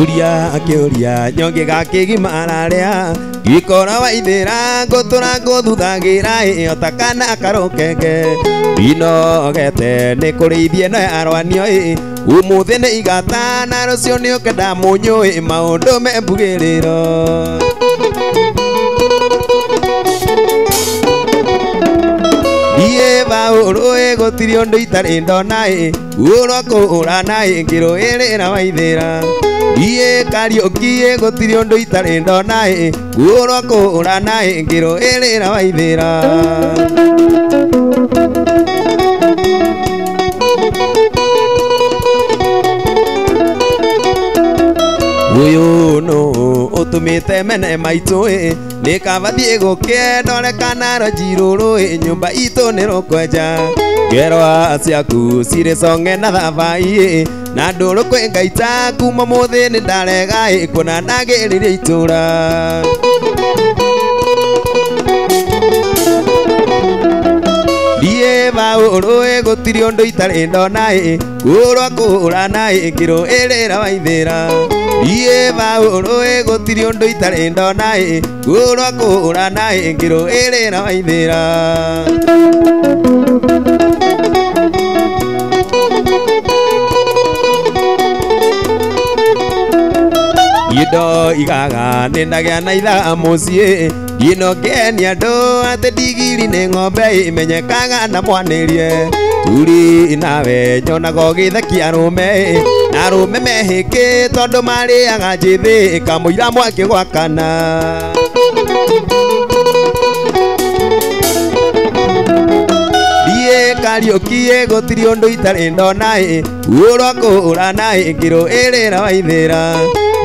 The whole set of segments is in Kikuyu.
Uria akĩũria nyonge gakĩgimara gĩkora waithĩra ngũtũra ngũthuthagira ĩ ota kana karũkenge ndinogete nĩ kũrĩithia ĩno yarwanio ĩ ũmũthĩ nĩ igata na rũciũ nĩ ũkenda mũnyũ ĩ maũndũ me mbugĩrĩro. Niĩ baũrũ ĩ gũtirĩ ũndũ itarĩ ndona ĩ ũrwa kũhũrana ĩ ngĩrũĩrĩra waithĩra. Niĩ Kariũki ĩ gũtirĩ ũndũ itarĩ ndona ĩ ũrwa kũhũrana ĩ ngĩrũĩrĩra waithĩra. Ũyũ nũ ũtũmĩte mene maitũ ĩ nĩ kaba thiĩ gũkĩendore kana roji rũrũ ĩ nyũmba itũ nĩ rũkwenja ngerwa ciaku cirĩ conge na thabai ĩ na ndũrũ kwĩ ngaita kuma mũthĩ nĩ ndarega ĩ kuona ndagĩrĩria itũra. Niĩ baũrũ ĩ gũtirĩ ũndũ itarĩ ndona ĩ kũrwa kũhũrana ĩ ngĩrũĩrĩra waithĩra. Niĩ baũrũ ĩ gũtirĩ ũndũ itarĩ ndona ĩ kũrwa kũhũrana ĩ ngĩrũĩrĩra waithĩra. Indo igaga nĩ ndagĩa na ithaa mũciĩ ndinokenia andũ atĩ ndigiri nĩ ng'ombe imenyekaga na mwanĩrie turi nawe nyonaga ũgĩthekia arũme na arũme mehĩkĩ tondũ marĩaga njĩthĩ kamũira mwaki gwakana. Niĩ Kariũki ĩ gũtirĩ ũndũ itarĩ ndona ĩ ũrwa kũhũrana ĩ ngĩrũĩrĩra waithĩra.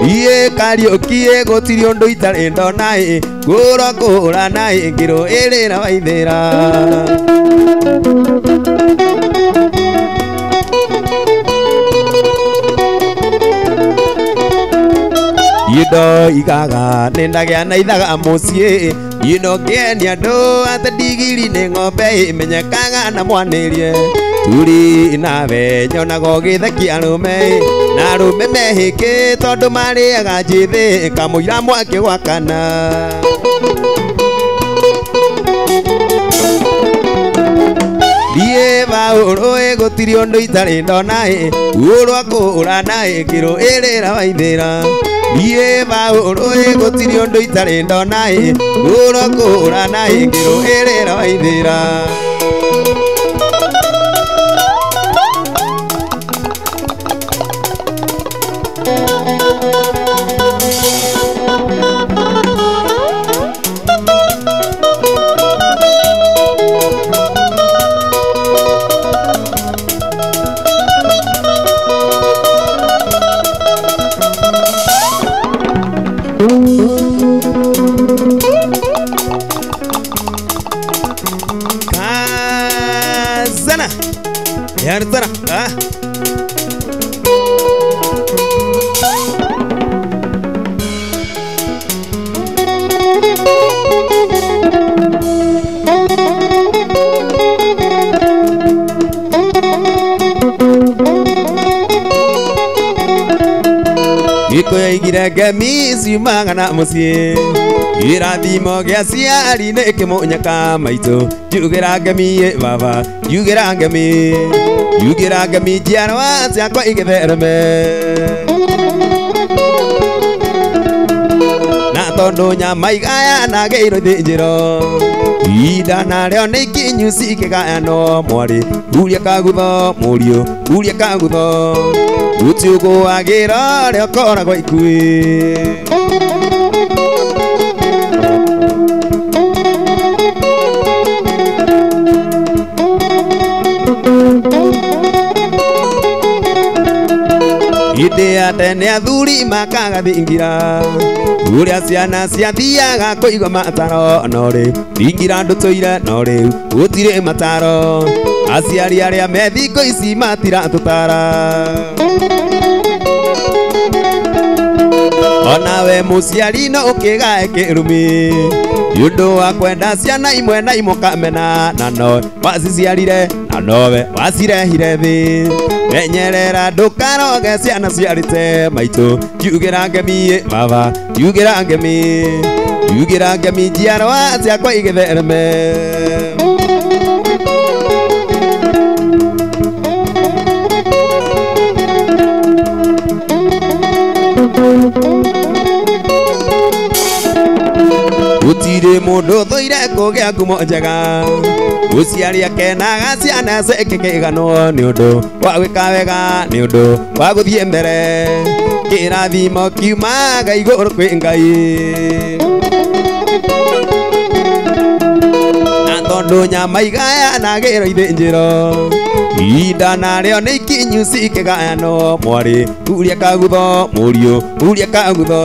Niĩ Kariũki ĩ gũtirĩ ũndũ itarĩ ndona ĩ kũrwa kũhũrana ĩ ngĩrũĩrĩra waithĩra. Indo igaga nĩ ndagĩa na ithaga mũciĩ ndinokenia andũ atĩ ndigiri nĩ ng'ombe imenyekaga na mwanĩrie turi nawe nyonaga ũgĩthekia arũme na arũme mehĩkĩ tondũ marĩaga njĩthĩ kamũira mwaki gwakana. Niĩ baũrũ ĩ gũtirĩ ũndũ itarĩ ndona ĩ ũrwa kũhũrana ĩ ngĩrũĩrĩra waithĩra. Niĩ baũrũ ĩ gũtirĩ ũndũ itarĩ ndona ĩ ũrwa kũhũrana ĩ ngĩrũĩrĩra waithĩra. Kazana Yartara ah. Gĩkũyũ aigire ngemi ciumaga na mũciĩ kĩrathimo gĩa aciari nĩ kĩmũnyaka maitũ njugĩra ngemi ĩ baba njugĩra ngemi njugĩra ngemi njiarwa ciakwa igĩthereme na tondũ nyama igayanagĩirwo ithĩnjĩro ihinda narĩo nĩ ikinyu cikĩgayanwo mwarĩ huria kagutho mũriũ huria kagutho ũtiũgũagĩra ũrĩa ũkoragwo ikuĩ. Hĩndĩ ya tene athuri makaga thingira ũrĩa ciana ciathiaga kũigua mataro no rĩu thingira ndũtũire no rĩu gũtirĩ mataro aciari arĩa me thikũ ici matiratũtara. Nawe mũciari no ũkĩgae kĩrumi nĩ ũndũ wa kwenda ciana imwe na imwe ũkamena na nowe waciciarire na nowe wacirehire thĩ menyerera ndũkaroge ciana ciarĩte maitũ ngiugĩra ngemi baba ngiugĩra ngemi ngiugĩra ngemi njiarwa ciakwa igĩthereme. Gũtirĩ mũndũ ũthũire kũgĩa ngumo njega mũciari akenaga ciana cikĩganwo nĩ ũndũ wa gwĩka wega nĩ ũndũ wa gũthiĩ mbere kĩrathimo kiumaga igũrũ kwĩ Ngai na tondũ nyama igayanagĩrwo ithĩnjĩro ihinda narĩo nĩ ikinyu cikĩgayanwo mwarĩ huria kagutho mũriũ huria kagutho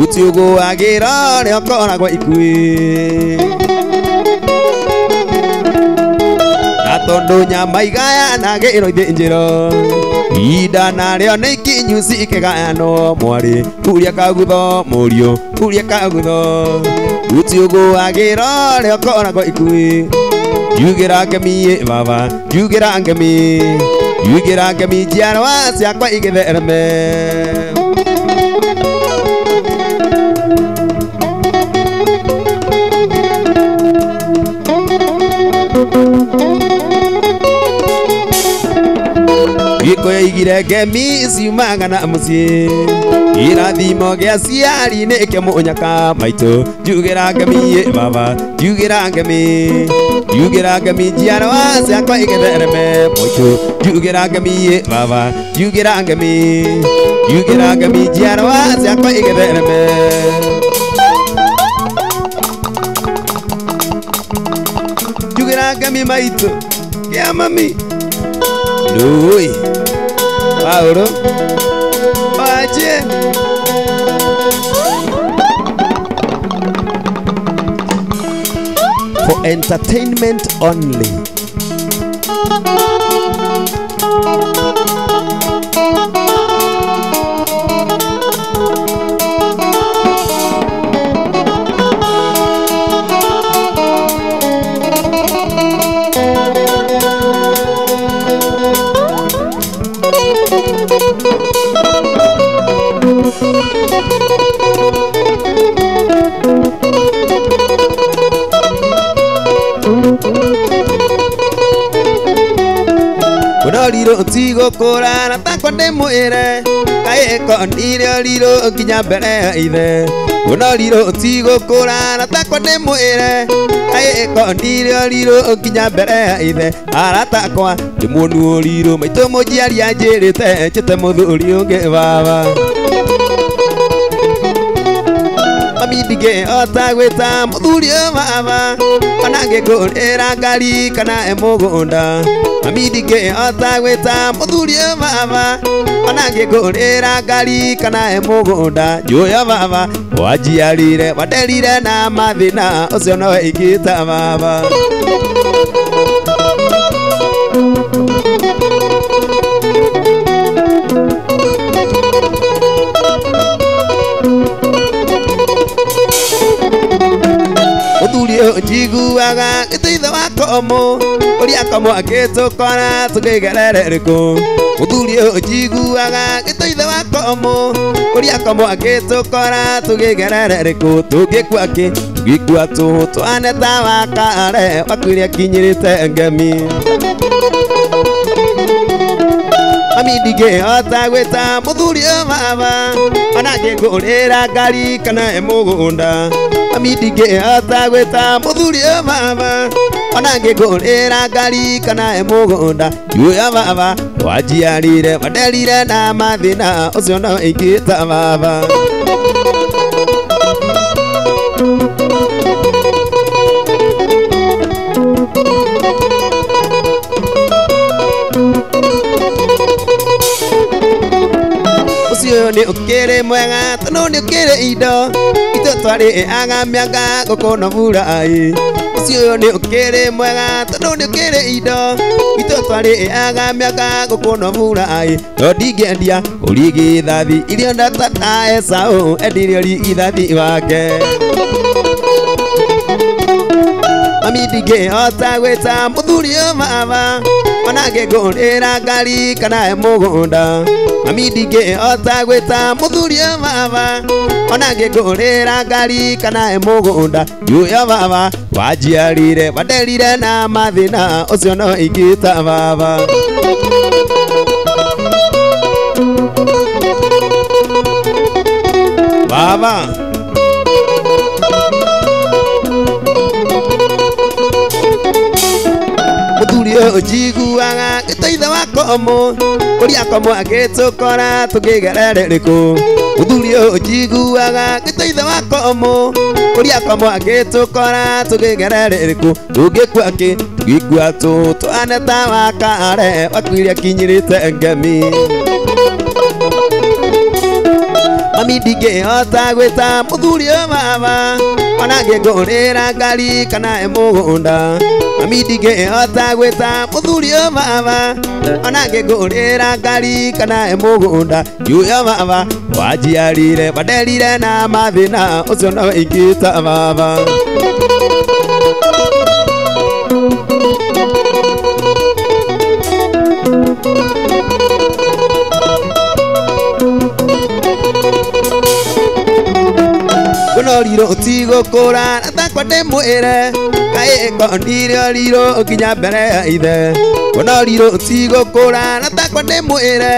utiũgũagĩra ũrĩa ũkoragwo ikuĩ na tondũ nyama igayanagĩrwo ithĩnjĩro ihinda narĩo nĩ ikinyu cikĩgayanwo mwarĩ huria kagutho mũriũ huria kagutho utiũgũagĩra ũrĩa ũkoragwo ikuĩ ngiugĩra ngemi baba ngiugĩra ngemi ngiugĩra ngemi njiarwa ciakwa igĩthereme. Gĩkũyũ igire ngemi ciumaga na mũciĩ kĩrathimo gĩa ciari nĩkĩo mũnyaka maitũ ngiugĩra ngemi baba ngiugĩra ngemi ngiugĩra ngemi njiarwa ciakwa igĩthereme maitũ ngiugĩra ngemi baba ngiugĩra ngemi ngiugĩra ngemi njiarwa ciakwa igĩthereme. Ngiugĩra ngemi maitũ kĩa mami Nui Paulo Waje. For entertainment only. Riro tigũkũra na takwa ndĩmwĩre kaĩko ndirĩ riro nginya mbere ya ithe ũno riro tigũkũra na takwa ndĩmwĩre kaĩko ndirĩ riro nginya mbere ya ithe aratakwa ndĩmuonu riro maitũ mũnjiari anjĩrĩte njĩte mũthuri ũngĩ baba mami ndingĩhota gwĩta mũthuri ũyũ baba ona ngĩngũrĩra ngari kana e mũgũnda mami ndingĩhota gwĩta mũthuri ũyũ baba ona ngĩngũrĩra ngari kana e mũgũnda njũya baba wanjiarire wanderire na mathĩna ũcio nowe ingĩta baba. Mũthuri ũyũ njiguaga gĩtĩitho wa komo ũrĩa komo agĩtũkora tũkĩgerere rĩkũ mũthuri ũyũ njiguaga gĩtĩitho wa komo ũrĩa komo agĩtũkora tũkĩgerere rĩkũ tũngĩkua kĩ tũngĩkua tũhũ twane ta wakare wakuire akinyĩrĩte ngemi mami ndingĩhota gwĩta mũthuri ũyũ baba ona ngĩngũrĩra ngari kana e mũgũnda mami ndingĩhota gwĩta mũthuri ũyũ baba ona ngĩngũrĩra ngari kana e mũgũnda ngiuya baba wanjiarire wanderire na mathĩna ũcio no ingĩta baba. Ũcio nĩ ũkĩrĩ mwega tondũ nĩ ũkĩrĩ indo itũ twarĩ aga mĩanga gũkũ no mbura ĩ. Mũciĩ ũyũ nĩ ũkĩrĩ mwega tondũ nĩ ũkĩrĩ indo itũ twarĩaga mĩaka gũkũnwo mbura-ĩ no ndingĩendia ũrigithathi irio ndatata Esau endirie ũrigithathi wake. Mami ndingĩhota gwĩta mũthuri ũyũ baba ona ngĩngũrĩra ngari kana he mũgũnda. Mami ndingĩhota gwĩta mũthuri ũyũ baba ona ngĩngũrĩra ngari kana he mũgũnda. Njũya baba wanjiarire wanderire na mathĩna ũcio no ingĩta baba. Baba mũthuri ũyũ njiguaga gĩtũithe wa komo kũrĩa komo agĩtũkora tũkĩgerere rĩkũ. Mũthuri ũyũ njiguaga gĩtũithe wa komo kũrĩa komo agĩtũkora tũkĩgerere rĩkũ. Tũngĩkua kĩ tũgĩkua tũ tũhane ta wa kare wakuire akinyĩrĩte ngemi. Mami ndingĩhota gwĩta mũthuri ũyũ baba ona ngĩngũrĩra ngari kana he mũgũnda. Mami ndingĩhota gwĩta mũthuri ũyũ baba ona ngĩngũrĩra ngari kana he mũgũnda. Njũya baba wanjiarire wanderire na mathĩna ũcio no ingĩta baba. Rirũ ũtigũkũra na takwa ndĩmwĩre kaĩ ngonirio rirũ nginya mbere ya ithe. Kuona rirũ ũtigũkũra na takwa ndĩmwĩre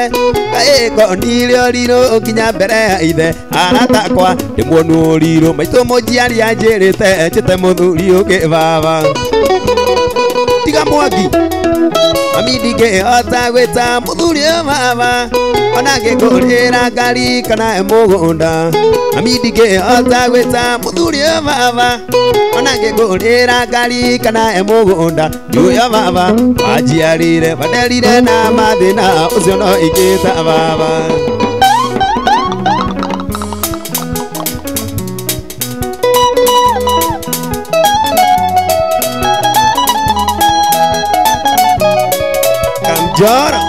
kaĩ ngonirio rirũ nginya mbere ya ithe. Aratakwa ndĩmuonuo rirũ maitũ mũnjiari anjĩrĩte njĩte mũthuri ũngĩ baba. Tiga mwangi. Mami ndingĩhota gwĩta mũthuri ũyũ baba ona ngĩngũrĩra ngari kana he mũgũnda. Mami ndingĩhota gwĩta mũthuri ũyũ baba ona ngĩngũrĩra ngari kana he mũgũnda. Njũya baba wanjiarire wanderire na mathĩna ũcio no ingĩta baba. Kamjoro.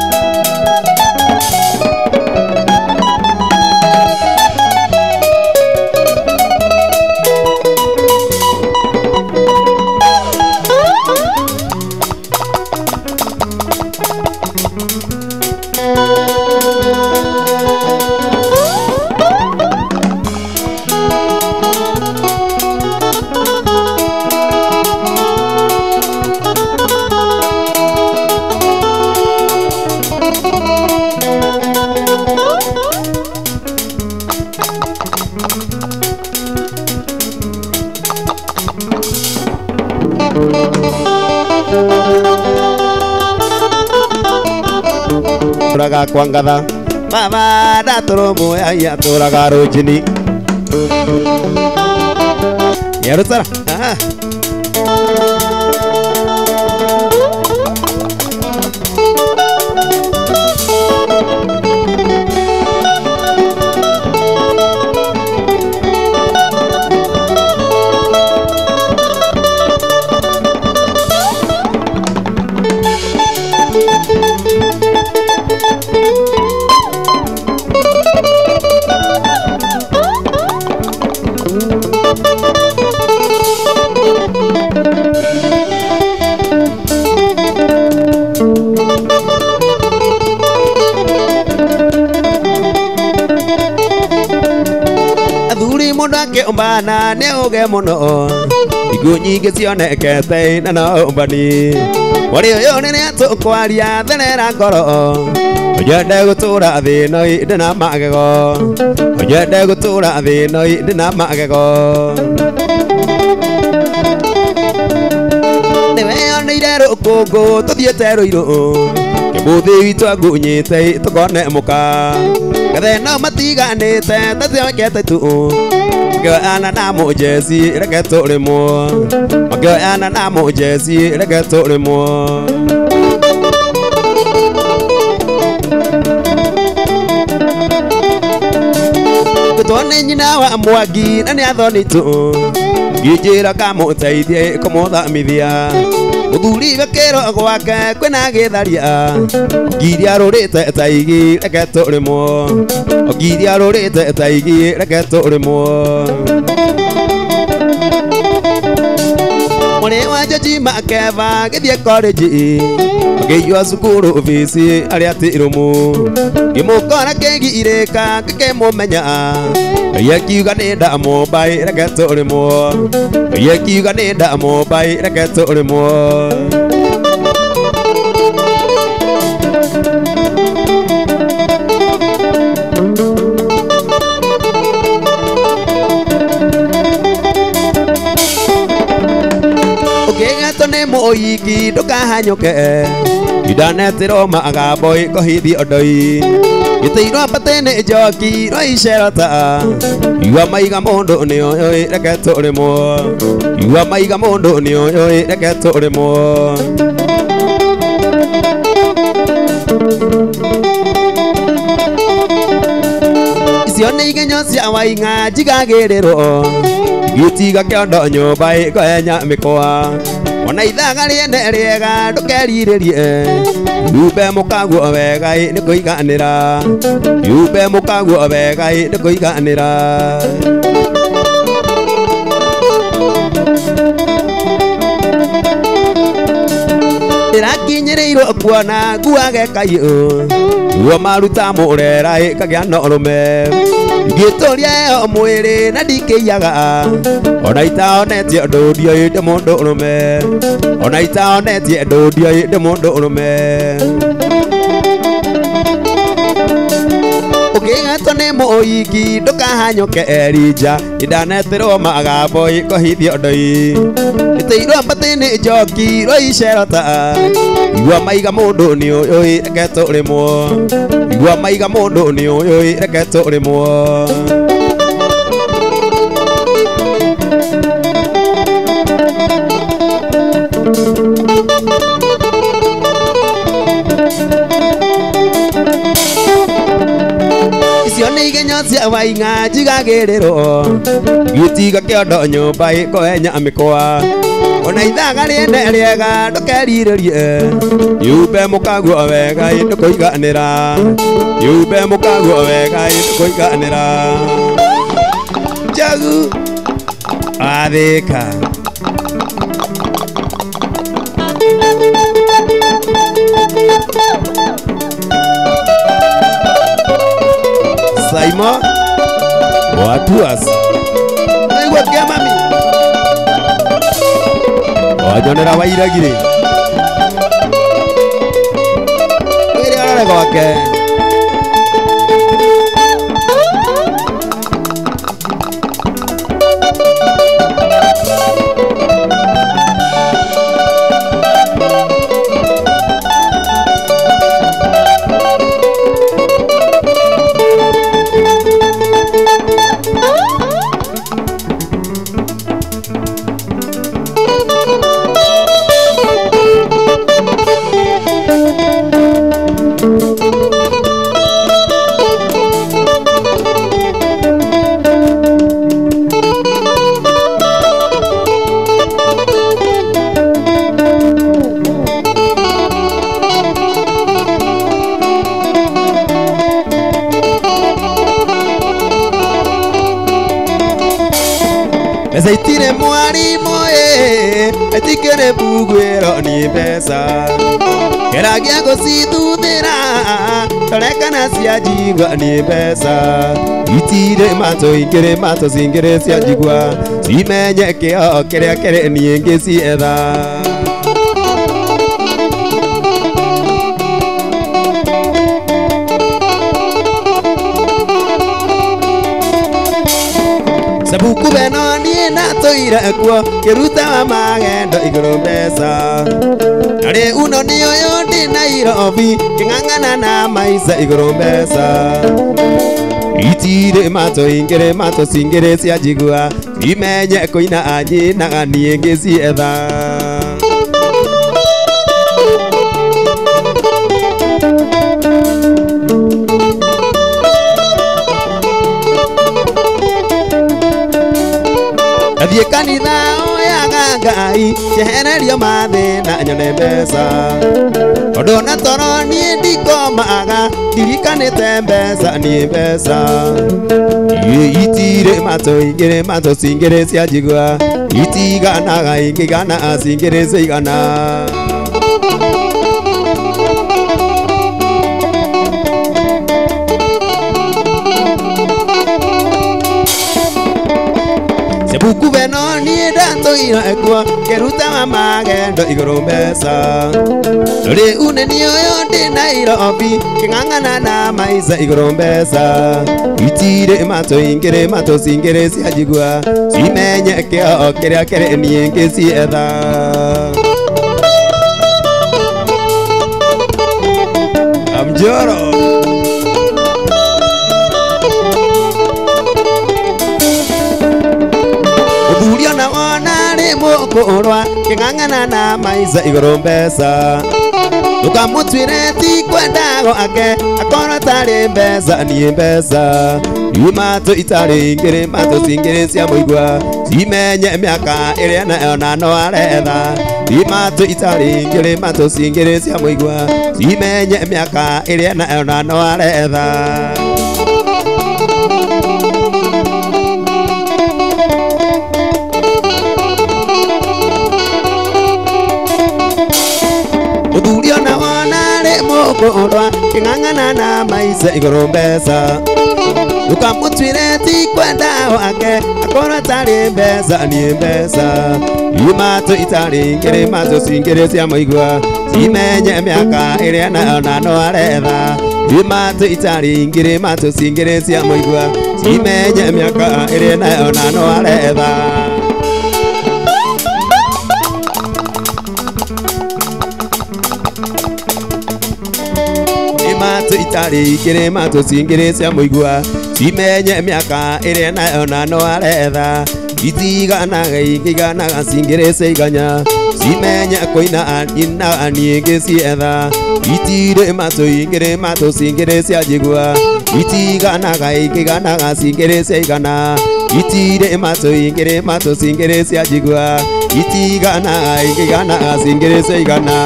Tũraga kwa ngatha baba ndatũrwo muoya atũraga rũnjini yarutara. Aha. Athuri mũndũ akĩũmbana nĩ ũge mũno iguũ nyingĩ cionekete na no ũmbani. Mwarĩ ũyũ rĩrĩa tũkwaria therera ngoro ũnyende gũtũra thĩ no ndĩ na magego. Ũnyende gũtũra thĩ no ndĩ na magego. Nĩweyoneire rũkũngũ tũthiĩte rũirũ kĩmũthĩ witũ angunyĩte tũkone mũka Gathe no matiganĩte tacionekete tu makĩoyana na mũjeci reke tũrĩmwo makĩoyana na mũjeci reke tũrĩmwo. Ngwĩtwo nĩ nyina wa Mwangi na nĩ athoni tu Ngĩnjĩra kamũteithie kũmũthamithia Mũthuri wekĩrwo gwake kwĩna gĩtharia Ngiri arũrĩte ta igi reke tũrĩmwo Ngiri arũrĩte ta igi reke tũrĩmwo Mũrĩ wa Njoji Makeba gĩthiĩ college Ngĩiywo cukuru obici arĩa ti rũmũ Ngĩmũkora kĩgirĩka ngĩkĩmũmenya Ngai akiuga nĩ ndamũmba reke tũrĩmwo Ngai akiuga nĩ ndamũmba reke tũrĩmwo Ũkĩgetwo nĩ mũiki ndũkahanyũke Indanetĩrwo magambo ĩkohithio ndoi Gĩtĩirwo mbatĩ nĩ njoki rwa icerota Igua maiga mũndũ nĩ ũyũ reke tũrĩmwo Igua maiga mũndũ nĩ ũyũ reke tũrĩmwo Icio nĩ igenyo cia waing'a njigagĩrĩrwo Gĩtiga kĩondo nyũmba ĩkohenya mĩkwa Ona ithaga rĩene rĩega ndũkerirĩrie Yumbe mũkaguo wega nĩ kũiganĩra Yumbe mũkaguo wega nĩ kũiganĩra Ndĩrakinyĩrĩirwo kuona nguage kaiũ Guo maruta mũrera ĩkagĩa na ũrũme Ngĩtũria ĩyo mwĩrĩ na ndikĩiyaga Ona itaonetie ũndũ ndiũĩ ndĩ mũndũ ũrũme Ona itaonetie ũndũ ndiũĩ ndĩ mũndũ ũrũme Ũkĩgetwo nĩ mũiki ndũkahanyũke Elija Indanetĩrwo magambo ĩkohithio ndoi Ĩtĩirwo mbatĩ nĩ njoki rwa icerota Igua maiga mũndũ nĩ ũyũ reke tũrĩmwo Igua maiga mũndũ nĩ ũyũ reke tũrĩmwo Icio nĩ igenyo cia waing'a njigagĩrĩrwo Gĩtiga kĩondo nyũmba ĩkohenya mĩkwa Ona ithaga rĩene rĩega ndũkerirĩrie Yumbe mũkaguo wega ndũkũiganĩra Yumbe mũkaguo wega ndũkũiganĩra Njogu wathĩka Saimo Watuas Aigua kĩa mami Wanyonera wairagire Wĩre arore gwake Mbeca itirĩ mwarimũ ĩ itikĩrĩ mbuguĩro nĩ mbeca Kĩragia gũcithuthĩra ndore kana cia njigua nĩ mbeca Itirĩ matũ ingĩrĩ matũ cingĩrĩ cia njigua cimenye kĩo kĩrĩa kĩrĩ niĩ ngĩcietha Sabuku beno niĩ natũire kuo ngĩruta wa magendo igũrũ mbeca Na rĩu no nĩ ũyũ ndĩ Nairobi ngĩng'ang'ana na maica igũrũ mbeca Itirĩ matũ ingĩrĩ matũ cingĩrĩ cia njigua imenye kũina anyinaga niĩ ngĩcietha Ndathiĩ kanitha oyaga Ngai njehererio mathĩna nyone mbeca tondũ ona toro niĩ ndikomaga ndirikanĩte mbeca niĩ mbeca itirĩ matũ ingĩrĩ matũ cingĩrĩ cia njigua itiganaga ingĩgana cingĩrĩ ciigana. Buku beno niĩ ndatũire kuo ngĩruta wa magendo igũrũ mbeca rĩu nĩ niĩ ũyũ ndĩ Nairobi ngĩng'ang'ana na maica igũrũ mbeca itirĩ matũ ingĩrĩ matũ cingĩrĩ cia njigua cimenye kĩo kĩrĩa kĩrĩ niĩ ngĩcietha. Amjoro mũkũrwa kĩng'ang'ana na maica igũrũ mbeca ndũkamũtuĩre ti kwenda gwake akorwo atarĩ mbeca niĩ mbeca matũ itarĩ ingĩrĩ matũ cingĩrĩ cia mũigua cimenye mĩaka ĩrĩa nayo na no aretha matũ itarĩ ingĩrĩ matũ cingĩrĩ cia mũigua cimenye mĩaka ĩrĩa nayo na no aretha. Mũthuri ona wona rĩ mũkũrwa kĩng'ang'ana na maica igũrũ mbeca ndũkamũtuĩre ti kwenda gwake akorwo atarĩ mbeca niĩ mbeca matũ itarĩ ingĩrĩ matũ cingĩrĩ cia mũigua cimenye mĩaka ĩrĩa nayo na no aretha matũ itarĩ ingĩrĩ matũ cingĩrĩ cia mũigua cimenye mĩaka ĩrĩa nayo na no aretha. Matũ itarĩ ingĩrĩ matũ cingĩrĩ cia mũigua cimenye mĩaka ĩrĩa nayo na no aretha itiganaga ingĩiganaga cingĩrĩ ciiganya cimenye kũina nyina niĩ ngĩcietha itirĩ matũ ingĩrĩ matũ cingĩrĩ cia njigua itiganaga ingĩiganaga cingĩrĩ ciigana itirĩ matũ ingĩrĩ matũ cingĩrĩ cia njigua itiganaga ingĩiganaga cingĩrĩ ciigana.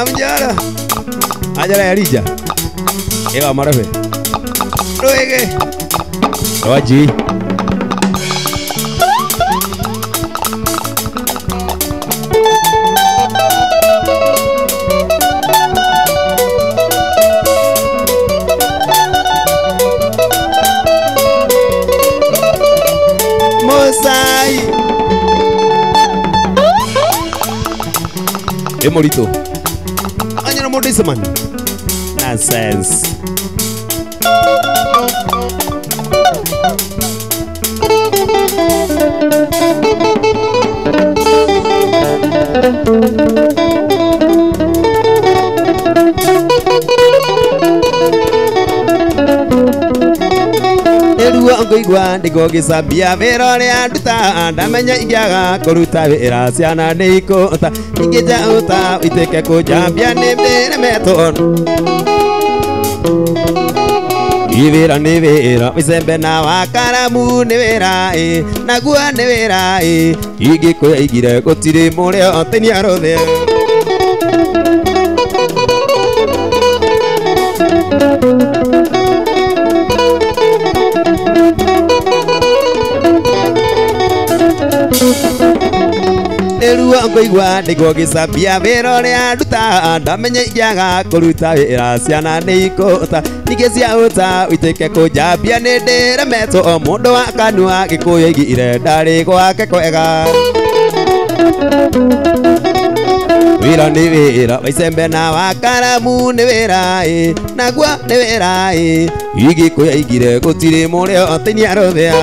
Amjara ajara Elija ewa marabe rwege waji Mosai Emorito Anyana man. Nonsense. Nĩruo ngũigua ndĩgũgĩcambia wĩra ũrĩa nduta ndamenya ingĩaga kũruta wĩra ciana nĩ ikũta ingĩnjaũta ũitĩke kũnjambia nĩ ndĩremetwo wĩra nĩ wĩra mĩcembe na wakaramu nĩ wĩra ĩ naguo nĩ wĩra ĩ ingĩkũya igire gũtirĩ mũrĩo tenia rũthĩa. Nĩruo ngũigua ndĩgũgĩcambia wĩra ũrĩa nduta ndamenya ingĩaga kũruta wĩra ciana nĩ ikũta ningĩ ciaũta ũitĩke kũnjambia nĩ ndĩremetwo o mũndũ wa kanua Gĩkũyũ aigire ndarĩ gwake kwega. Wĩra nĩ wĩra wa icembe na wakaramu nĩ wĩra ĩ naguo nĩ wĩra ĩ Gĩkũyũ aigire gũtirĩ mũrĩo tinia rũthĩa.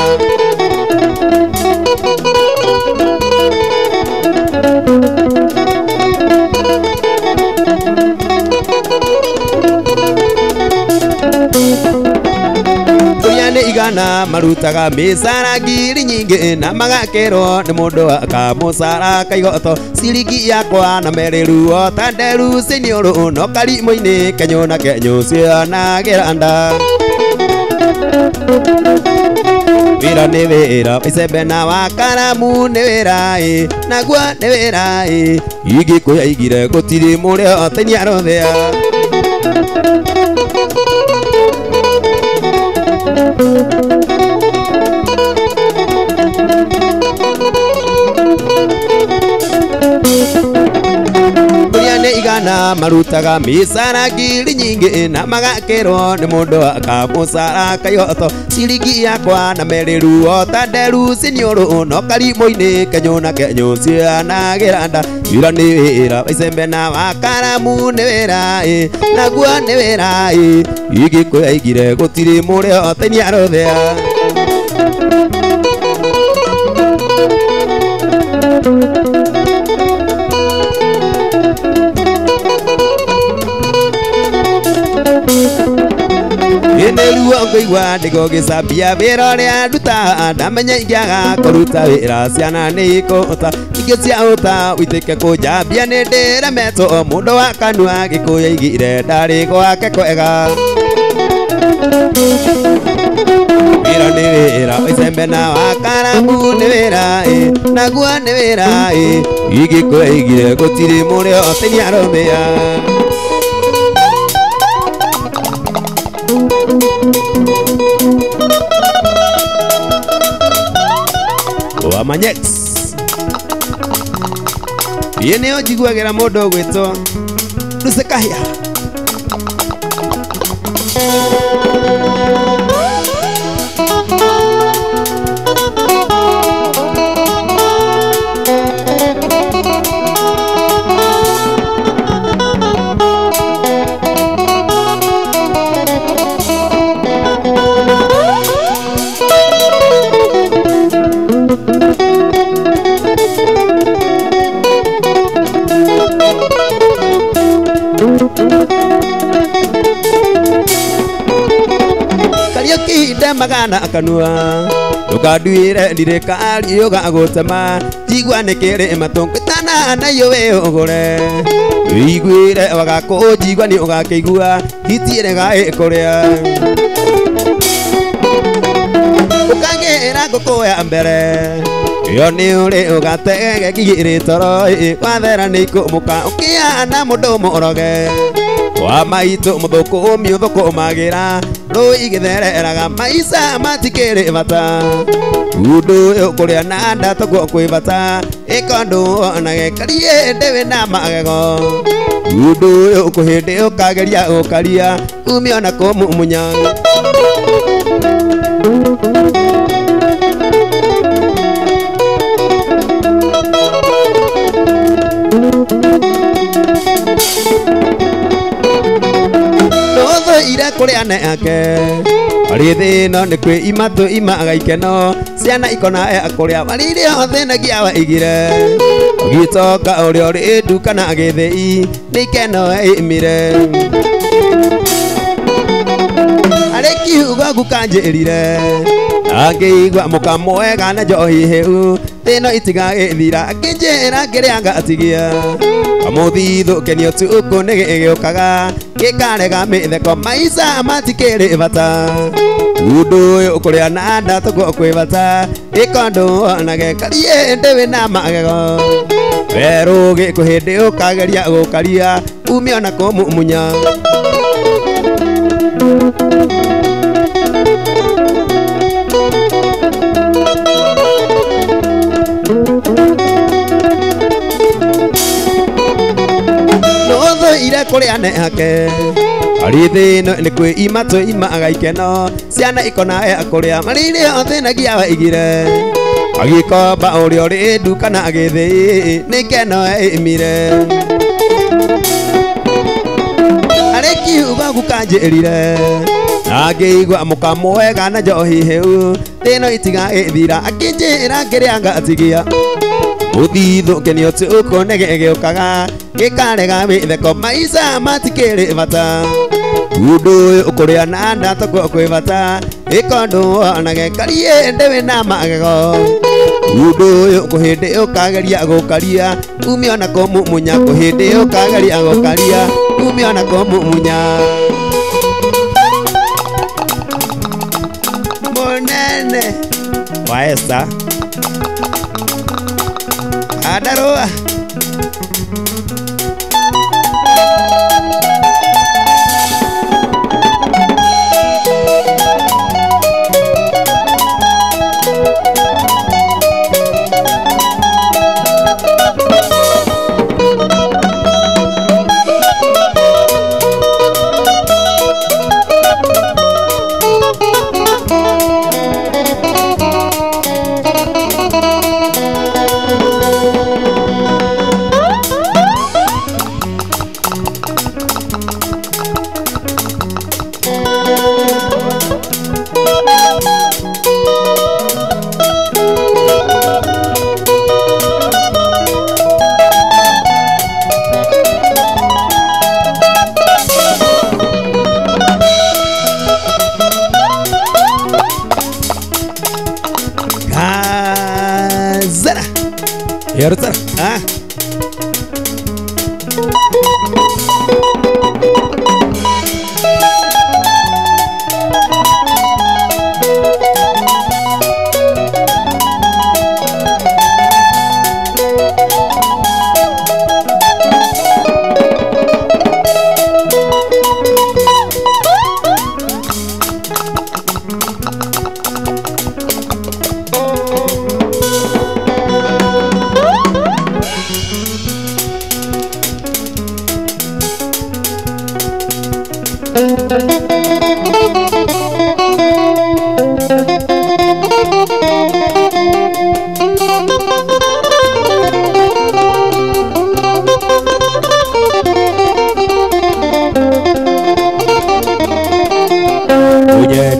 Igana marutaga mĩcara ngiri nyingĩ na magakĩrwo nĩ mũndũ akamũcara kaigoto ciringi yakwa na merĩ ruo ta nderu ciniũrũ no karimũ-inĩ kenyũ na kenyũ cionagĩra nda. Wĩra nĩ wĩra icembe na wakaramu nĩ wĩra ĩ naguo nĩ wĩra ĩ igĩkũya igire gũtirĩ mũrĩo tenia rothea. Igana marutaga micara ngiri nyingĩ na magakĩrwo nĩ mũndũ akamũcara kaihoto ciringi yakwa na merĩ ruo ta nderu ciniũrũ no karimũ-inĩ kenyũ na kenyũ cianagĩra nda. Wĩra nĩ wĩra icembe na wakaramu nĩ wĩra ĩ naguo nĩ wĩra ĩ igĩkũya igire gũtirĩ mũrĩo tenia rothea. Nĩruo ngũigua ndĩgũgĩcambia wĩra ũrĩa nduta ndamenya ingĩaga kũruta wĩra ciana nĩ ikũũta ingĩ cia ũta ũitĩke kũnjambia nĩ ndĩremetwo mũndũ wa kanua gĩkũyũ aigire ndarĩ gwake kwega. Wĩra nĩ wĩra icembe na wakaramu nĩ wĩra ĩ naguo nĩ wĩra ĩ igĩkũya igire gũtirĩ mũrĩo tenia rothea. Wamanyex ĩĩ nĩyo njiguagĩra mũndũ ũgwĩtwo Lucy Kahia. Kariũki magana akanua ndũkanduĩre ndirĩ kariũ ga gũtema njigua nĩ kĩrĩ matũngĩtana na yũĩ ũgũre wĩiguĩre wagakũnjigua nĩ ũgakĩigua hitiĩrega ĩkũrĩa ũkagĩra ngũkũ ya mbere ĩyo nĩ ũrĩ ũgatege ngigĩrĩ toro wathera nĩ ikũmũka ũkĩana mũndũ mũroge wa maitũ mũthũkũmi ũthũkũmagĩra rũĩ igĩthereraga maica matikĩrĩ bata ũndũ ũyũ kũrĩa na nda toguo kwĩ bata ĩkondũ onage karie ndĩwĩ na magego ũndũ ũyũ kũhĩndĩ ũkageria ũkaria umio na kũmumunya. Ire kũrĩa ne ake arĩ thĩno nĩ kwĩ imatũ imaga ikeno ciana ikona kũrĩa marĩrĩ othĩnagia wa igire ũgĩtonga ũrĩa ũrĩ nduka na gĩthĩi nĩ ikeno ĩmire arĩ kiugo gukanjĩrire angĩigua mũkamwega na njohi hĩu thĩno itigagĩthira akĩnjĩra ngĩrĩa ngatigia kamũthithũ kenio tukũ nĩ gĩgĩũkaga gĩkarega mĩtheko maica matikĩrĩ bata ũndũ ũyũ kũrĩa na nda toguo kwĩ bata ĩkondũ onage karie ndĩwĩ na magego werũ gĩkũhĩndĩ ũkageria gũkaria umio na kũmumunya. Ire kũrĩa ne ake arĩ thĩno nĩ kwĩ imatũ imaga ikeno ciana ikona kũrĩa marĩrĩ othĩnagia wa igire agĩkomba ũrĩa ũrĩ nduka na gĩthĩi nĩ ikeno ĩmire arĩ kiugo gukanjĩrire angĩigua mũkamwega na njohi hĩu thĩno itigagĩthira akĩnjĩra ngĩrĩa ngatigia mũthithũ kenio tukũ nĩ gĩgĩũkaga gĩkarega mĩtheko maica matikĩrĩ bata ũndũ ũyũ kũrĩa na nda toguo kwĩ bata ĩkondũ onage karie ndĩwĩ na magego ũndũ ũyũ kũhĩndĩ ũkageria gũkaria umio na kũmumunya kũhĩndĩ ũkageria gũkaria umio na kũmumunya. Mũnene Wa Esther Adarua Ah.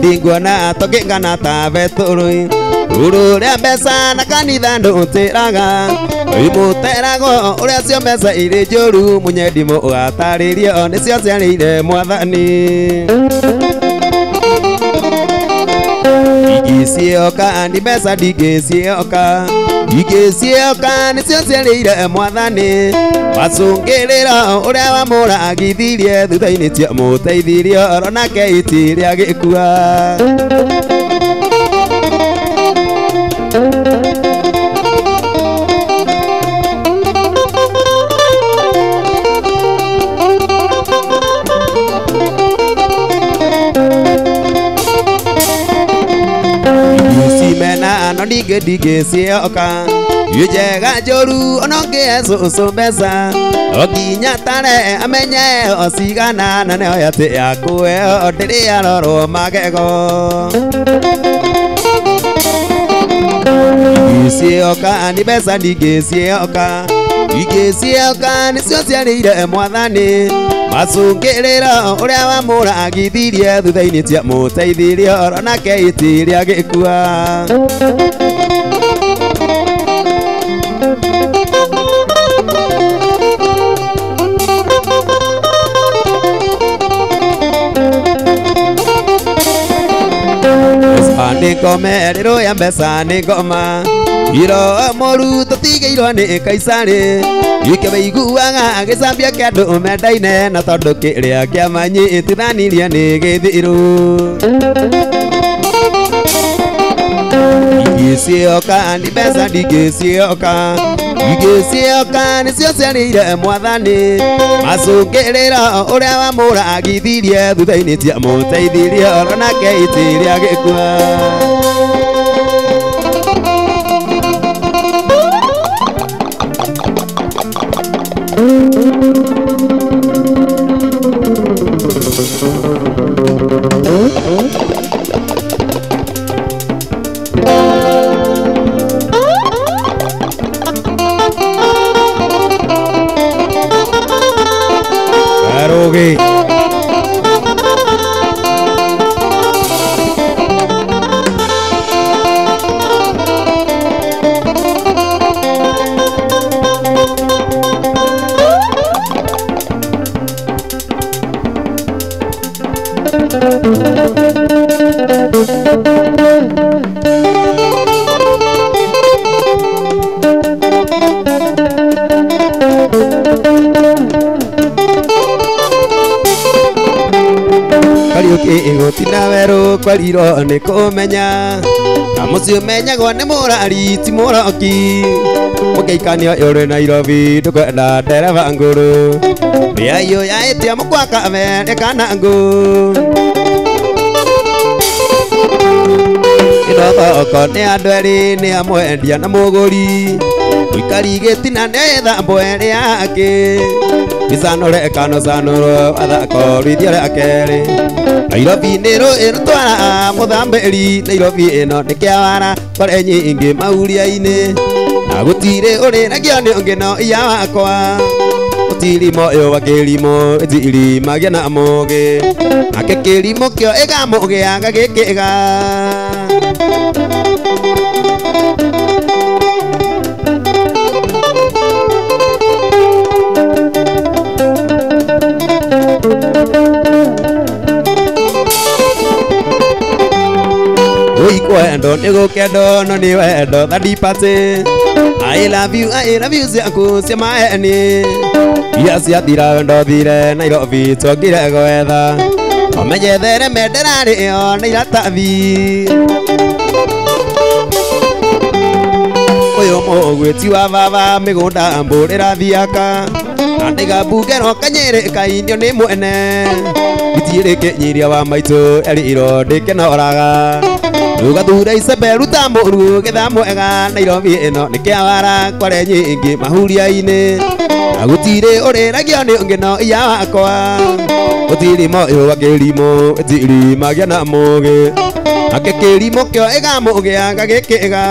Ndingona tũkĩngana ta betũrũi uru rĩa mbeca na kanitha ndũtĩraga imũteragwo ũrĩa cio mbeca irĩ njũru mũnyendi mũgatarĩrio nĩcio ciarĩire mwathani ingĩcioka nĩ mbeca ndingĩcioka ingĩcioka nĩcio ciarĩire mwathani macũngĩrĩro ũrĩa wamũragithirie thutha-inĩ tiamũteithirie oronake iti rĩa gĩkua. No ndingĩcioka njega njũru ona ũngĩhe cũcũ mbeca no nginya tare amenye ocigana na nĩoĩ atĩ yakũheo ndĩrĩ yarorwo magego. Ingĩcioka nĩ mbeca ndingĩcioka ingĩcioka nĩcio ciarĩire mwathani macũngĩrĩro ũrĩa wamũragithirie thutha-inĩ tiamũteithirie oronake iti rĩa gĩkua. Nĩ rĩrũ ya mbeca nĩ ngoma iro mũru tũtigĩirwo nĩ Kaisarĩ ikĩmaiguaga gĩcambia kĩa andũ mendaine na tondũ kĩrĩa kĩamanyitithanirie nĩ gĩthiru. Ingĩcioka nĩ mbeca ndingĩcioka ingĩcioka nĩcio ciarĩire mwathani macũngĩrĩro ũrĩa wamũragithirie thutha-inĩ tiamũteithirie oronake iti rĩa gĩkua. Karugi. Kariuki gũtina werũ kwarirwo nĩ kũmenya na mũciĩ ũmenyagwo nĩ mũrari ti mũroki mũkĩikanio ũrĩ Nairobi ndũkwenda ndereba ngũrũ mĩaiyũ yaĩtia mũkwaka mere kana ngũ ĩno thoko nĩ andũ erĩ nĩ amwendia na mũgũri mũikari gĩtina nĩ ĩthambo ĩrĩ yake icanũre kano canũrwo athako rũithia rĩa kerĩ Nairobi nĩ rũĩ rũtwara mũthambĩri Nairobi ĩno nĩ kĩawara kore nyingĩ mauria-inĩ na gũtirĩ ũrĩragio nĩ ũngĩ no iya wakwa ũtirimo ũyũ wa kĩrimũ ĩtirimagia na mũgĩ nake kĩrimũ kĩo ĩgamũgĩaga gĩkĩga Wendo nĩ gũkendo no nĩ wendo third party I love you ciaku cia maeni iria ciathira wendo thire Nairobi twongire gwetha ũmenyethere mendera rĩo nĩ iratathi ũyũ mũgwĩti wa baba mĩgũnda mbũrĩra thiaka na ndĩgambungerwo kanyĩrĩ kainio nĩ mwene gĩtirĩ kĩnyiria wa maitũ erĩirwo ndĩkĩnoraga Rugathure icembe ruta mũru getha mwega Nairobi ĩno nĩ kĩawara kware nyingĩ mahuria-inĩ na gũtirĩ ũrĩragio nĩ ũngĩ no iya wakwa ũtirimo ũyũ wa kĩrimũ ĩtirimagia na mũgĩ nake kĩrimũ kĩo ĩgamũgĩaga gĩkĩga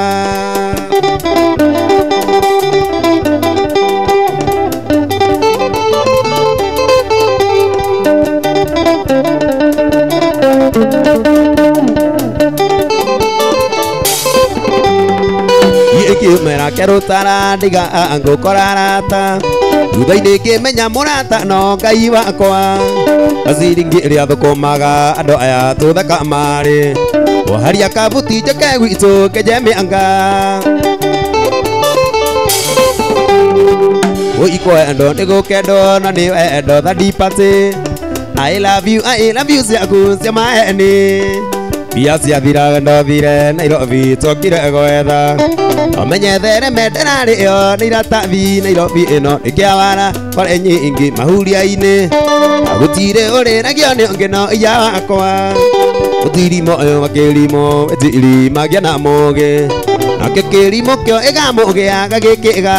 Mera kerutara ndiga ngũkora arata thutha-inĩ ngĩmenya mũrata no Ngai wakwa ciringi ĩrĩa thũkũmaga andũ aya tũthaka marĩ oharia kabuti njoke gwitũ ngenje mĩanga Ũikwendo nĩ gũkendwo no nĩ wendo third party I love you ciaku cia maeni mbia ciathira wendo thire Nairobi twokire gwetha ũmenyethere mendera rĩo nĩ iratathi Nairobi ĩno nĩ kĩawara kware nyingĩ mahuria-inĩ na gũtirĩ ũrĩragio nĩ ũngĩ no iya wakwa ũtirimo ũyũ wa kĩrimũ ĩtirimagia na mũgĩ nake kĩrimũ kĩo ĩgamũgĩaga gĩkĩga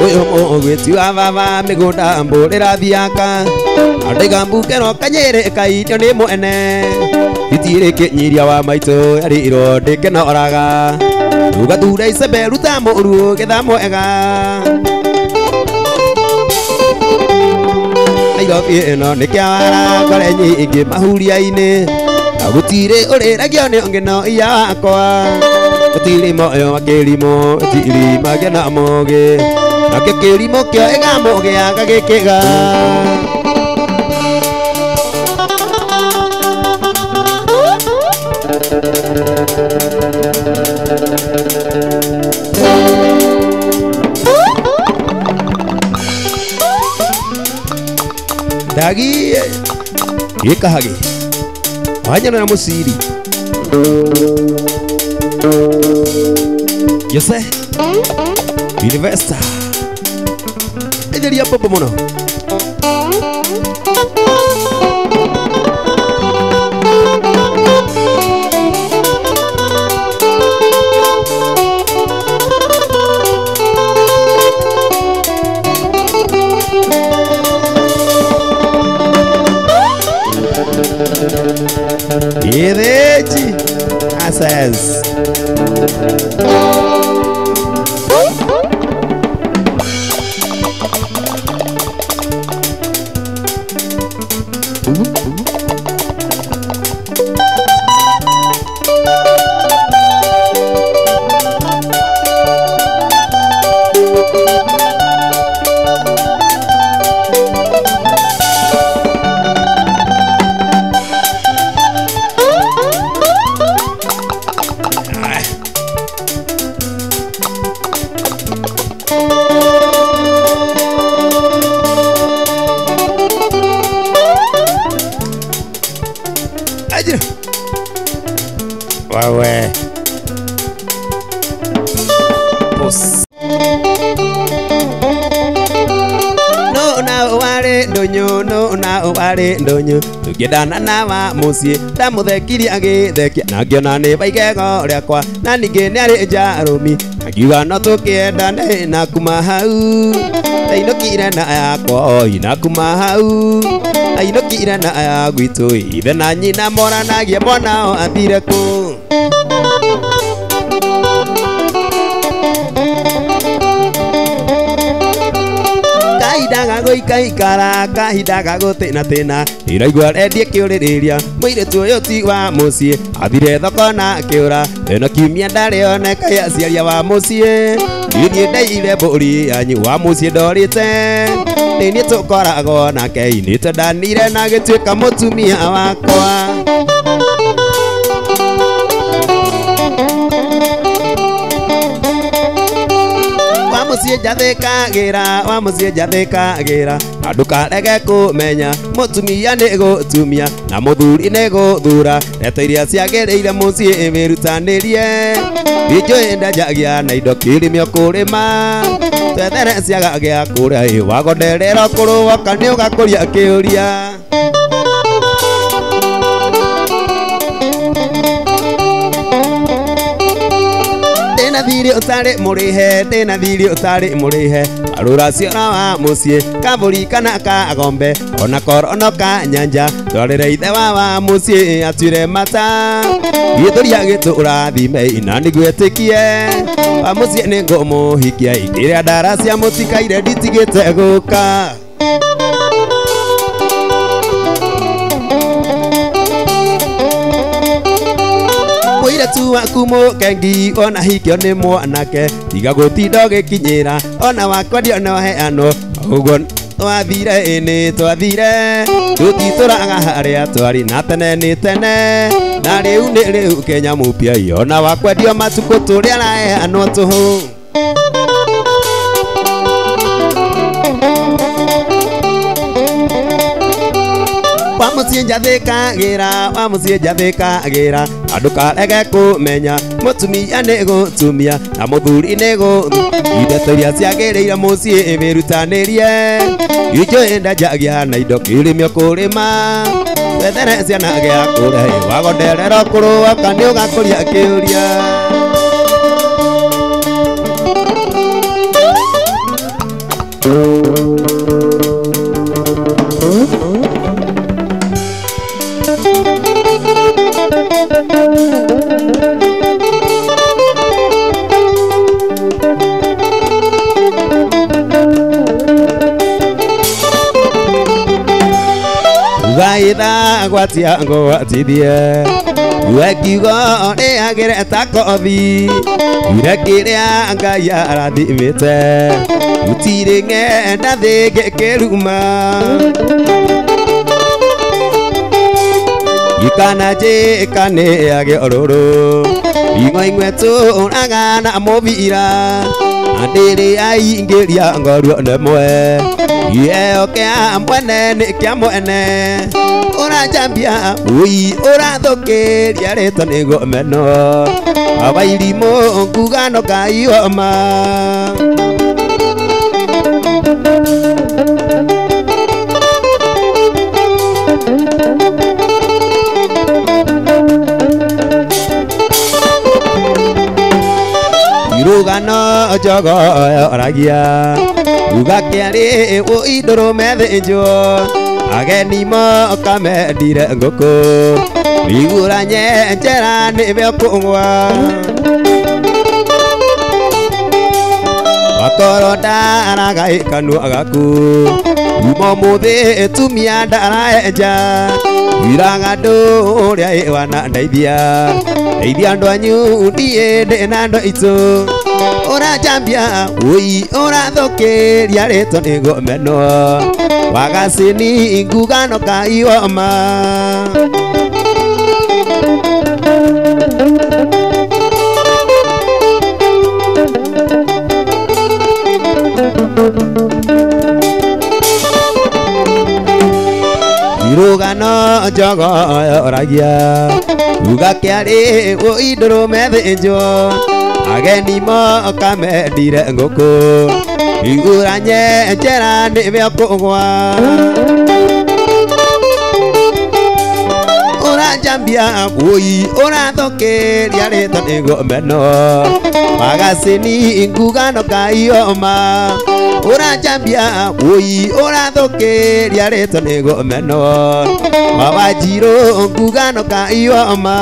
Ũyũ wa baba mĩgũnda mbũrĩra thiaka na ndĩgambungerwo kanyĩrĩ kainio nĩ mwene itirĩ kĩnyiria wa maitũ erĩirwo ndĩkĩnoraga rugathure icembe ruta mũru getha mwega Nairobi ĩno nĩ kĩawara ngore nyingĩ mahuria-inĩ na gũtirĩ ũrĩragio nĩ ũngĩ no iya wakwa ũtirimo ũyũ wa kĩrimũ ĩtirimagia na mũgĩ nake kĩrimũ kĩo ĩgamũgĩaga gĩkĩga Ndagi gĩkahagĩ wanyona mũciri Jose University Etheria bobo mũno Gĩthĩnji Access Ajira wewe Pos no na wale ndonyo no na wale ndonyo tugendana na wa muciĩ ndamũthekirie agĩthekia na ngĩona nĩ baigego rĩakwa na ningĩ nĩ arĩ njarũmi akiuga no tũkĩendane na kuma hau ndainũkire na yakwa oi na kuma hau ainũkire na ya gwitũ ithe na nyina moranagie mwanao athire kũ. Kahinda gũikaikara kahinda gagũtĩna-tĩna iraigua rendie kĩũrĩrĩria mũirĩtu ũyũ ti wa mũciĩ athire thoko na akĩũra ĩno kiumia ndarĩoneka aciaria wa mũciĩ niĩ ndaire mbũri yanyu wa mũciĩ ndorĩte nĩ niĩ tũkoragwo nake nĩ twendanire na agĩtuĩka mũtumia wakwa. Mũciĩ njathĩkagĩra wa mũciĩ njathĩkagĩra na ndũkarege kũmenya mũtumia nĩ gũtumia na mũthuri nĩ gũthura ndeto iria ciagĩrĩire mũciĩ wĩrutanĩrie ndinjũĩ ndanjagia na indo kĩrĩmio kũrĩma twethere ciaga gĩa kũrĩa wagonderera kũrũoka nĩ ũgakũria kĩũria. Ndĩna thirĩ ũtarĩ mũrĩhe ndĩna thirĩ ũtarĩ mũrĩhe arũraciora wa mũciĩ kabũri kana ka ng'ombe ona korono ka nyanja twarĩre ithe wa mũciĩ atuire mata gĩthũria gĩtũrathime na nĩgwĩtĩkie wa mũciĩ nĩ ngũmũhikia ikĩrĩa ndara cia mũtikaire nditigĩte gũka. Mũirĩtu waku mũkengi ona hikio nĩ mwanake tiga gũtinda ũgĩkinyĩra ona wakwendio no heanwo ũguo twathire ĩnĩ twathire tũtitũraga harĩa twarĩ na tene nĩ tene na rĩu nĩ rĩu Kenya mũpia ona wakwendio matukũ tũrĩa araheanwo tũhũ. Wa mũciĩ njathĩkagĩra wa mũciĩ njathĩkagĩra na ndũkarege kũmenya mũtumia nĩ gũtumia na mũthuri nĩ gũthura ndeto iria ciagĩrĩire mũciĩ wĩrutanĩrie injũĩ ndanjagia na indo kĩrĩmio kũrĩma twethere ciana gĩa kũrĩa wagonderera kũrũoka nĩ ũgakũria kĩũria. Gaitha gwatia ngwatithie wekiugo rĩagĩre ta kothi ire kĩrĩa Ngai arathimĩte gũtirĩ ng'enda thĩngĩkĩruma gĩkana njĩka nĩ age orũrũ ing'o ing'we tũraga na mũbira na ndĩrĩ aingĩria ngoruo nemwe iheo kĩa mwene nĩ kĩa mwene ũranjambia ũi ũrathũkĩria rĩtwa nĩguo meno awairimũ nguga no Ngai wama. Irũgano njogo yoragia uga kĩarĩ ũi ndũrũme thĩnjwo ageni moka mendire ngũkũ mĩgũranye njera nĩwe ũkũgwa wakorwo ndaraga kanua gaku uma ũmũthĩ tumia ndaraenja wiraga andũ ũrĩa wanandeithia ndeithia andũ anyu ndiĩ ndĩ na andũ aitũ ũranjambia ũi ũrathũkĩria rĩtwa nĩguo menwo wagacini nguga no kaiwama. Irũgano njogo yoragia uga kĩarĩ wũi ndũrũme thĩnjwo ageni moka mendire ngũkũ iguranye njera nĩwe ũkũgwa ũranjambia wũi ũrathũkĩria rĩtwa nĩguo meno magacini ngugano kaioma ũranjambia wũi ũrathũkĩria rĩtwa nĩguo meno mawanjirũ ngugano kaioma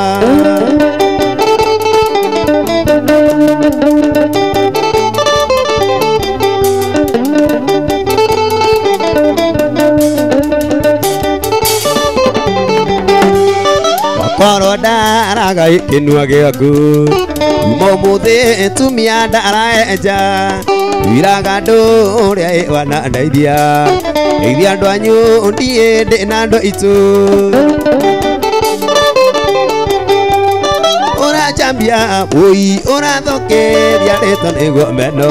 Wakorwo ndaraga gĩkĩnua gĩaku uma ũmũthĩ tumia ndaraenja wiraga andũ ũrĩa wanandeithia ndeithia andũ anyu ndiĩ ndĩ na andũ aitũ ũranjambia wũi ũrathũkĩria rĩtwa nĩguo meno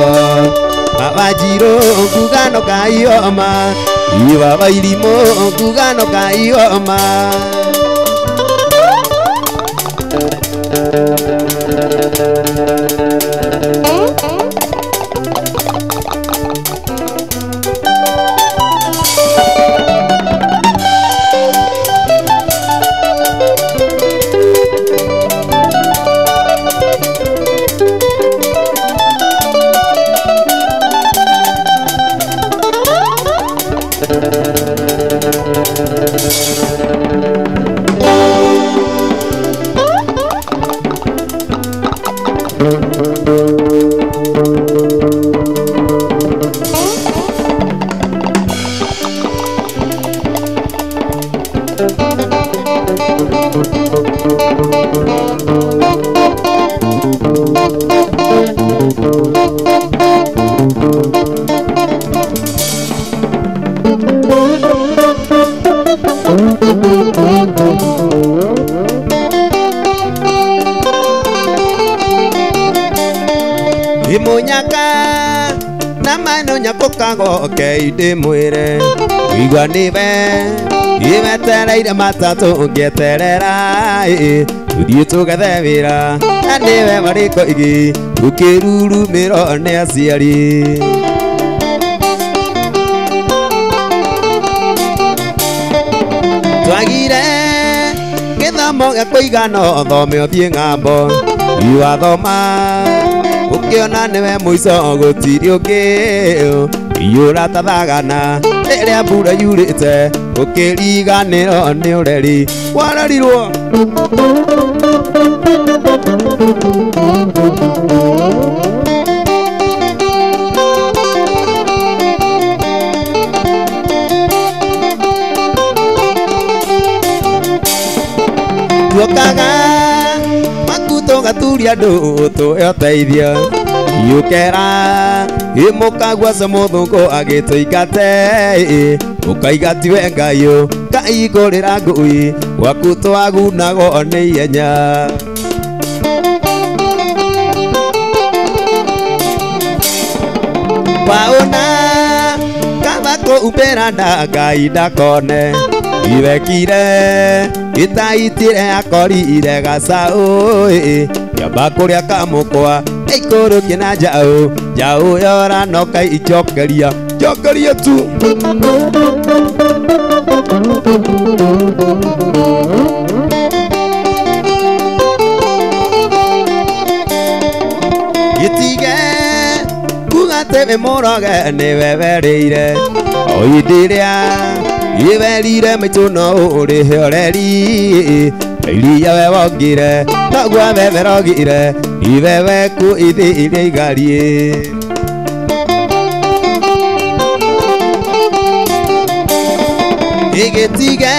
mawanjirũ ngugano kaioma baba irimũ ngugano kaioma Imunyaka na mano nyakukago keinde mwire igua niwe iwetereire matatũ ngĩeterera tũthiĩ tũgethe wĩra na nĩwe marĩko igi ũkĩrurumĩrwo nĩ aciari twagire gĩthomo gĩa kũigana ũthome ũthiĩ ng'ambo iwathoma ukiona niwe mũico gũtirĩ ũngĩ ũratathagana rĩrĩa mbura yurĩte ũkĩriganĩrwo nĩ ũreri warerirwo tuokaga tũgaturia andũ tũhe ũteithio yũkera ĩmũkagua mũthũngũ agĩtũingate ũkaiga tiwe Ngai kaigũrĩra ngũi gwaku twagunagwo nĩ ihenya waona kaba kũumbĩra nda Ngai ndakone iwekire itaitire akorire gacaũ kĩamba kũrĩa kamũkwa ikũrũkie na njaũ njaũ yora no kaicokeria jokeria tu gĩtige kuga atĩ wĩ mũroge nĩwe werĩire o hĩndĩ ĩrĩa iwerire maitũ no ũrĩhe ũreri iria we wongire noguo we werogire iwe weku ithi iria igariĩ igĩtige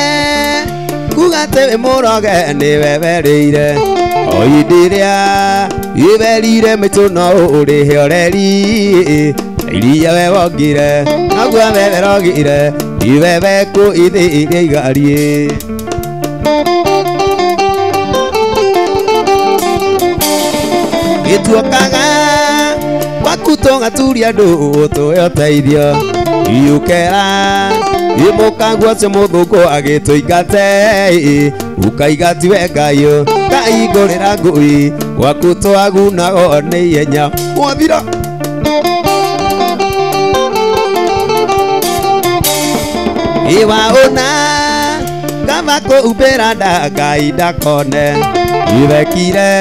kuga atĩ wĩ mũroge nĩwe werĩire o hĩndĩ ĩrĩa iwerire maitũ no ũrĩhe ũreri iria we wongire noguo we werogire iwe weku ithi iria igariĩ gĩtuokaga gwaku tũgaturia andũ tũhe ũteithio Iukera Imũkaguo cio mũthũngũ agĩtũingate Ukaigatiwe Ngai Kaingũrĩra ngui Gwaku twagunagwo nĩ ihenya Mwathira Iwa una Kama kũhumbĩra nda Ngai ndakone Ibekire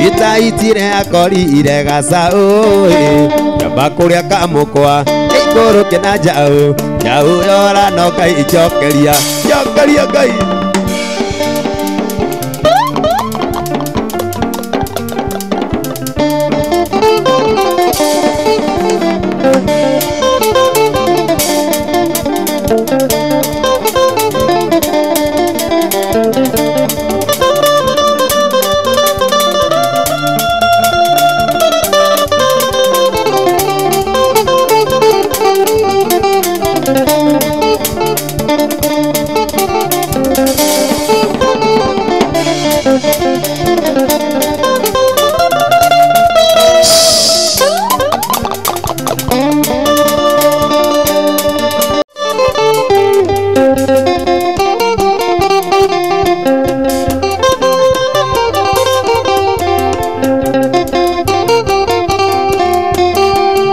Itaitire akorire gacaũ Nyamba kũrĩa kamũkwa Ikũrũke na njaũ Njaũ yora no Ngai njokeria Njokeria Ngai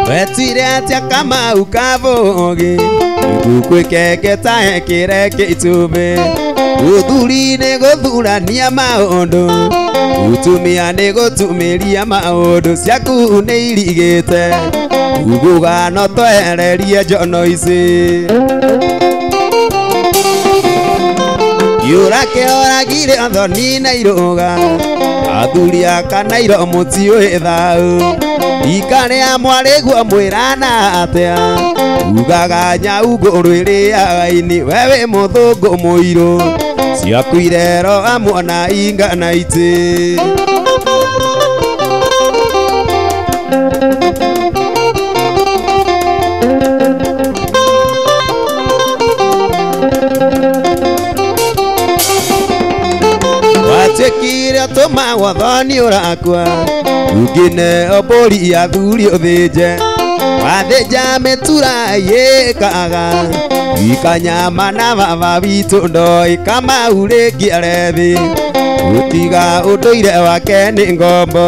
Wetire atia Kamau Kabogi Ngũkwĩkengeta kĩreke itumbĩ Ũthuri nĩ gũthurania maũndũ Ũtumia nĩ gũtumĩria maũndũ Ciaku nĩ irigĩte Uguga no twehererie njono ici Kĩũra kĩoragire athoni na irũga Athuri aka na iro mũtiũĩ thaũ Ikarĩa mwarĩguo mwĩrana atĩa Ugaga nyau ngũrũ ĩrĩaga ini We wĩ mũthũngũ mũirũ Ciaku irero amuona ingana itĩ Watuĩkire ũtũmagwo thoni ũrakua Ungine mbũri athuri ũthĩnje Wathĩnja mĩtura yĩkaga Ikanyama na baba witũ ndoĩ Kamau rĩngĩ arethi Gũtiga ũndũire wake nĩ ngombo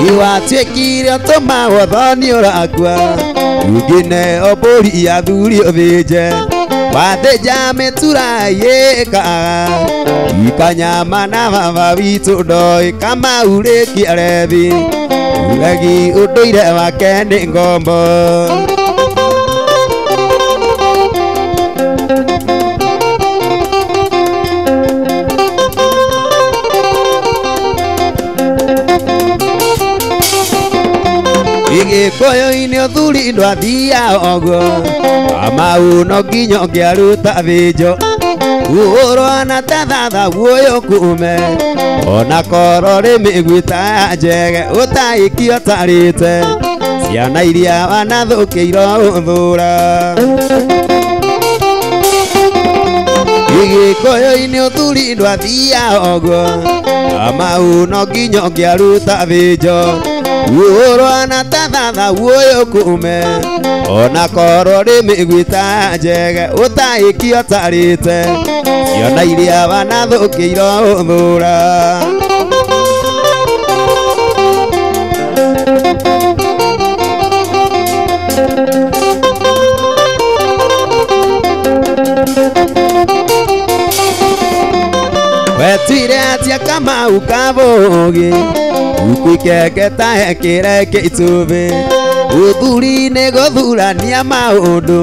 Iwatuĩkire ũtũmagwo thoni ũrakua Ungine mbũri athuri ũthĩnje Wathĩnja mĩtura yĩkaga Ikanyama na baba witũ ndoĩ Kamau rĩngĩ arethi Ũregi ũndũire wake nĩ ngombo Gĩkũyũ-inĩ ũthuri ndwathiaga ũguo Kamau no nginya ũngĩaruta thĩnjo Ũrwana ta thatha guoyo kume Ona korwo rĩ mĩgwĩ ta ya njege Ũtaĩkio ũtarĩte Ciana iria wanathũkĩirwo ũthũra Gĩkũyũ-inĩ ũthuri ndwathiaga ũguo Kamau no nginya ũngĩaruta thĩnjo Ũrwana ta thatha guoyo kume Ona korwo rĩ mĩgwĩ ta ya njege Ũtaĩkio ũtarĩte Ciana iria wanathũkĩirwo ũthũra Wetire atia Kamau Kabogi Ngũkwĩkengeta kĩreke itumbĩ Ũthuri nĩ gũthurania maũndũ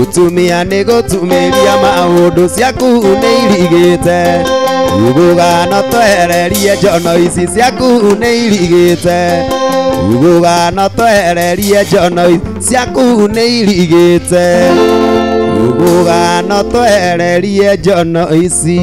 Ũtumia nĩ gũtumĩria maũndũ Ciaku nĩ irigĩte Uguga no twehererie njono ici Ciaku nĩ irigĩte Uguga no twehererie njono ici Ciaku nĩ irigĩte Uguga no twehererie njono ici.